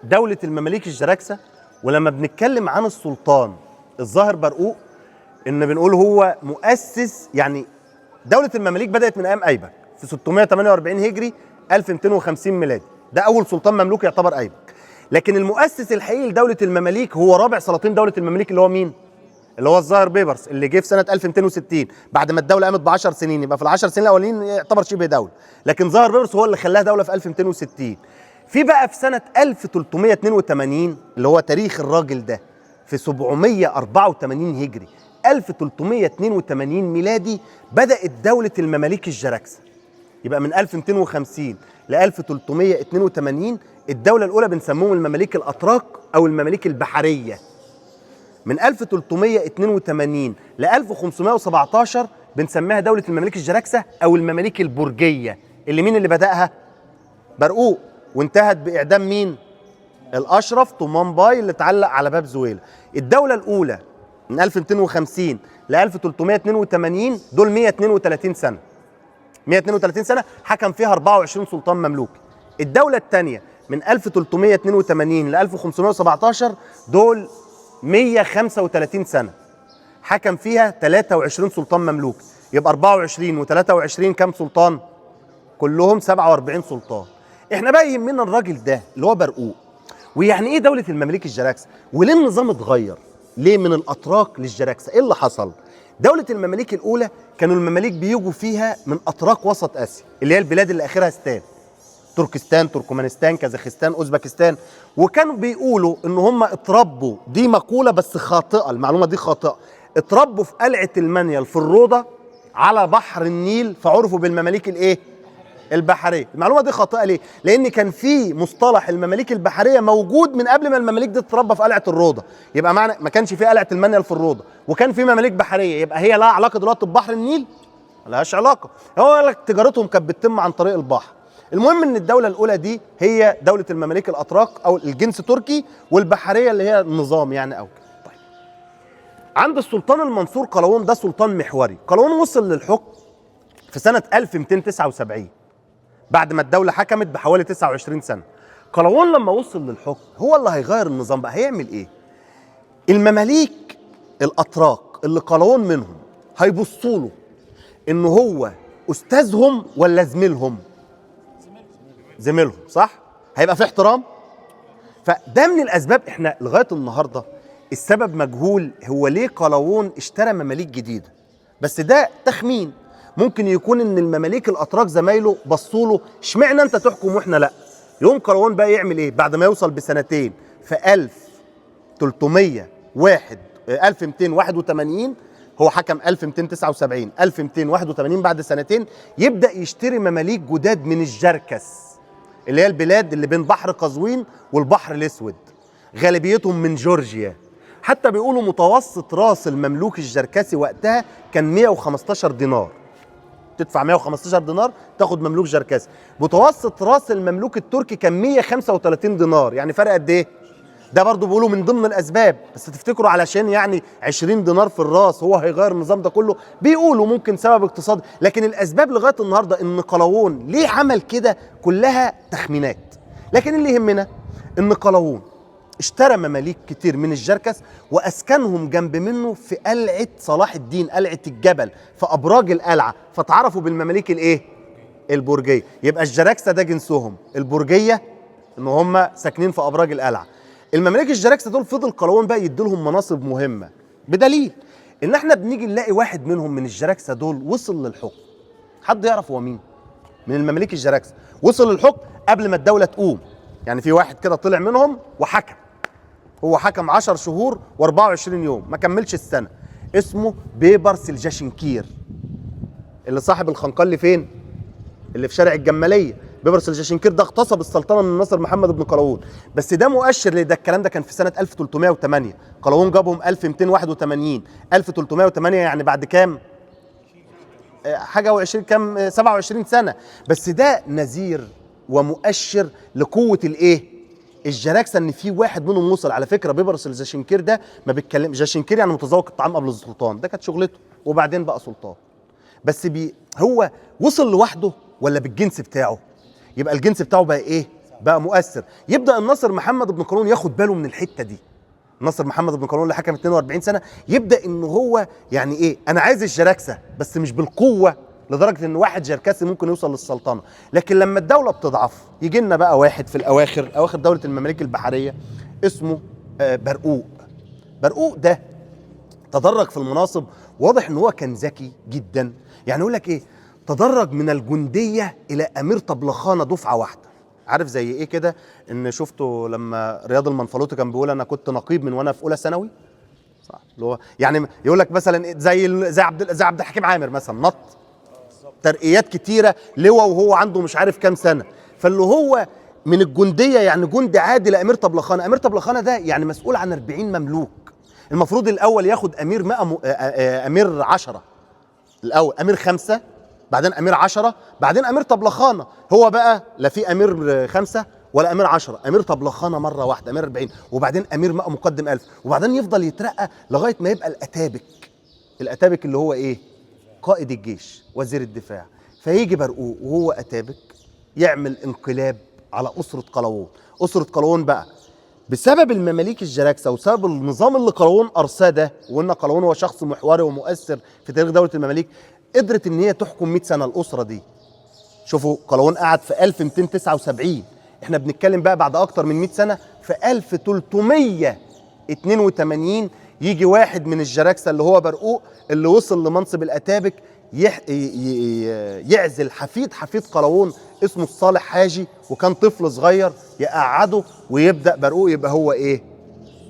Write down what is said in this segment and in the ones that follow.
دولة المماليك الجراكسة، ولما بنتكلم عن السلطان الظاهر برقوق ان بنقول هو مؤسس، يعني دولة المماليك بدأت من ايام ايبك في 648 هجري 1250 ميلادي، ده اول سلطان مملوك يعتبر ايبك. لكن المؤسس الحقيقي لدولة المماليك هو رابع سلاطين دولة المماليك اللي هو مين؟ اللي هو الظاهر بيبرس، اللي جه في سنة 1260 بعد ما الدولة قامت ب 10 سنين، يبقى في ال 10 سنين الاولين يعتبر شبه دولة، لكن ظاهر بيبرس هو اللي خلاها دولة في 1260. في بقى في سنة 1382 اللي هو تاريخ الراجل ده في 784 هجري 1382 ميلادي بدات دولة المماليك الجراكسه. يبقى من 1250 ل 1382 الدولة الاولى بنسموهم المماليك الاتراك او المماليك البحرية. من 1382 ل 1517 بنسميها دولة المماليك الجراكسة أو المماليك البرجية، اللي مين اللي بدأها؟ برقوق، وانتهت بإعدام مين؟ الأشرف طومان باي اللي اتعلق على باب زويلة. الدولة الأولى من 1250 ل 1382 دول 132 سنة. 132 سنة حكم فيها 24 سلطان مملوك. الدولة الثانية من 1382 ل 1517 دول 135 سنة حكم فيها 23 سلطان مملوك. يبقى 24 و23 كام سلطان؟ كلهم 47 سلطان. احنا بقى يهمنا الراجل ده اللي هو برقوق، ويعني ايه دولة المماليك الجراكسة، وليه النظام اتغير؟ ليه من الاتراك للجراكسة؟ ايه اللي حصل؟ دولة المماليك الاولى كانوا المماليك بيجوا فيها من اتراك وسط اسيا، اللي هي البلاد اللي اخرها ستان، تركستان، تركمانستان، كازاخستان، اوزبكستان، وكانوا بيقولوا ان هم اتربوا، دي مقولة بس خاطئة، المعلومة دي خاطئة، اتربوا في قلعة المنيل في الروضة على بحر النيل فعرفوا بالمماليك الايه؟ البحرية. المعلومة دي خاطئة ليه؟ لأن كان في مصطلح المماليك البحرية موجود من قبل ما المماليك دي تتربى في قلعة الروضة، يبقى معنى ما كانش في قلعة المنيل في الروضة وكان في مماليك بحرية، يبقى هي لها علاقة دلوقتي ببحر النيل؟ ملهاش علاقة. هو قال لك تجارتهم كانت بتتم عن طريق البحر. المهم ان الدولة الأولى دي هي دولة المماليك الأتراك أو الجنس تركي، والبحرية اللي هي النظام يعني أو كده. طيب عند السلطان المنصور قلاوون، ده سلطان محوري. قلاوون وصل للحكم في سنة 1279 بعد ما الدولة حكمت بحوالي 29 سنة. قلاوون لما وصل للحكم هو اللي هيغير النظام بقى. هيعمل ايه؟ المماليك الأتراك اللي قلاوون منهم هيبصوا له ان هو استاذهم ولا زميلهم؟ زميلهم، صح؟ هيبقى في احترام. فده من الاسباب احنا لغاية النهارده السبب مجهول، هو ليه قلاوون اشترى مماليك جديدة، بس ده تخمين. ممكن يكون ان المماليك الاتراك زمايله بصوا له اشمعنى انت تحكم واحنا لا. يقوم قلاوون بقى يعمل ايه بعد ما يوصل بسنتين في 1301 1281، هو حكم 1279 1281، بعد سنتين يبدا يشتري مماليك جداد من الجركس اللي هي البلاد اللي بين بحر قزوين والبحر الاسود، غالبيتهم من جورجيا. حتى بيقولوا متوسط راس المملوك الجركسي وقتها كان 115 دينار، تدفع 115 دينار تاخد مملوك جركسي. متوسط راس المملوك التركي كان 135 دينار، يعني فرق قد ايه؟ ده برضو بيقولوا من ضمن الاسباب. بس تفتكروا علشان يعني 20 دينار في الراس هو هيغير النظام ده كله؟ بيقولوا ممكن سبب اقتصادي، لكن الاسباب لغاية النهارده ان قلاوون ليه عمل كده كلها تخمينات. لكن اللي يهمنا ان قلاوون اشترى مماليك كتير من الجركس واسكنهم جنب منه في قلعه صلاح الدين، قلعه الجبل، في ابراج القلعة، فتعرفوا بالمماليك الايه؟ البرجيه. يبقى الجراكسه ده جنسهم، البرجيه ان هم ساكنين في ابراج القلعة. المماليك الجراكسه دول فضل قلاوون بقى يديلهم مناصب مهمة، بدليل ان احنا بنيجي نلاقي واحد منهم من الجراكسه دول وصل للحكم. حد يعرف هو مين؟ من المماليك الجراكسه وصل للحكم قبل ما الدولة تقوم، يعني في واحد كده طلع منهم وحكم، هو حكم 10 شهور و24 يوم، ما كملش السنة، اسمه بيبرس الجاشنكير، اللي صاحب الخنقه اللي فين؟ اللي في شارع الجمالية. بيبرس الجاشنكير ده اغتصب السلطنة من ناصر محمد بن قلاوون. بس ده مؤشر لده، الكلام ده كان في سنة 1308، قلاوون جابهم 1281، 1308 يعني بعد كام؟ حاجة و20 كام، 27 سنة. بس ده نذير ومؤشر لقوه الايه؟ الجراكسه، ان في واحد منهم وصل. على فكرة بيبرس الجاشنكير ده ما بيتكلم جاشنكير يعني متذوق الطعام قبل السلطان، ده كانت شغلته، وبعدين بقى سلطان. بس هو وصل لوحده ولا بالجنس بتاعه؟ يبقى الجنس بتاعه بقى ايه؟ بقى مؤثر. يبدا الناصر محمد بن قلاوون ياخد باله من الحتة دي. ناصر محمد بن قلاوون اللي حكم 42 سنة يبدا ان هو يعني ايه، انا عايز الجراكسه بس مش بالقوة لدرجة ان واحد جركسي ممكن يوصل للسلطنه. لكن لما الدولة بتضعف يجي لنا بقى واحد في الاواخر، اواخر دولة المماليك البحرية، اسمه برقوق. برقوق ده تدرج في المناصب، واضح ان هو كان ذكي جدا. يعني يقول لك ايه، تدرج من الجندية الى امير طبلخانه دفعه واحدة. عارف زي ايه كده؟ ان شفته لما رياض المنفلوطي كان بيقول انا كنت نقيب من وانا في اولى ثانوي، صح؟ اللي هو يعني يقول لك مثلا زي عبد الحكيم عامر مثلا، نط ترقيات كتيرة لواء وهو عنده مش عارف كام سنة. فاللي هو من الجندية يعني جندي عادي لامير طبلخانه. امير طبلخانه ده يعني مسؤول عن 40 مملوك. المفروض الاول ياخد امير 100 امير 10 الاول، امير 5، بعدين امير 10، بعدين امير طبلخانه. هو بقى لا في امير 5 ولا امير 10، امير طبلخانه مرة واحدة، امير 40، وبعدين امير 100 مقدم 1000، وبعدين يفضل يترقى لغاية ما يبقى الاتابك. الاتابك اللي هو ايه؟ قائد الجيش، وزير الدفاع. فيجي برقوق وهو اتابك يعمل انقلاب على اسره قلاوون. اسره قلاوون بقى بسبب المماليك الجراكسه وسبب النظام اللي قلاوون ارساه ده، وقلنا قلاوون هو شخص محوري ومؤثر في تاريخ دولة المماليك، قدرت ان هي تحكم 100 سنة الاسرة دي. شوفوا قلاوون قعد في 1279، احنا بنتكلم بقى بعد اكتر من 100 سنة في 1382 يجي واحد من الجراكسه اللي هو برقوق اللي وصل لمنصب الاتابك يعزل حفيد قلاوون اسمه الصالح حاجي، وكان طفل صغير، يقعده ويبدا برقوق يبقى هو ايه؟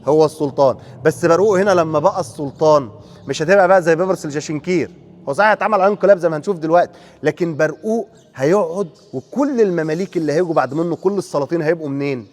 هو السلطان. بس برقوق هنا لما بقى السلطان مش هتبقى بقى زي بيبرس الجاشنكير، هو صحيح هيتعمل عليه انقلاب زي ما هنشوف دلوقتي، لكن برقوق هيقعد وكل المماليك اللي هيجوا بعد منه كل السلاطين هيبقوا منين؟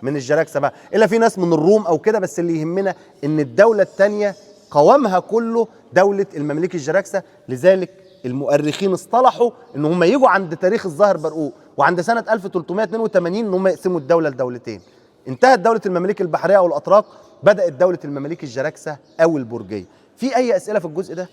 من الجراكسه بقى، الا في ناس من الروم او كده. بس اللي يهمنا ان الدولة الثانية قوامها كله دولة المماليك الجراكسه. لذلك المؤرخين اصطلحوا ان هم يجوا عند تاريخ الظاهر برقوق وعند سنة 1382 ان هم يقسموا الدولة لدولتين. انتهت دولة المماليك البحرية او الاتراك، بدات دولة المماليك الجراكسه او البرجيه. في اي اسئلة في الجزء ده؟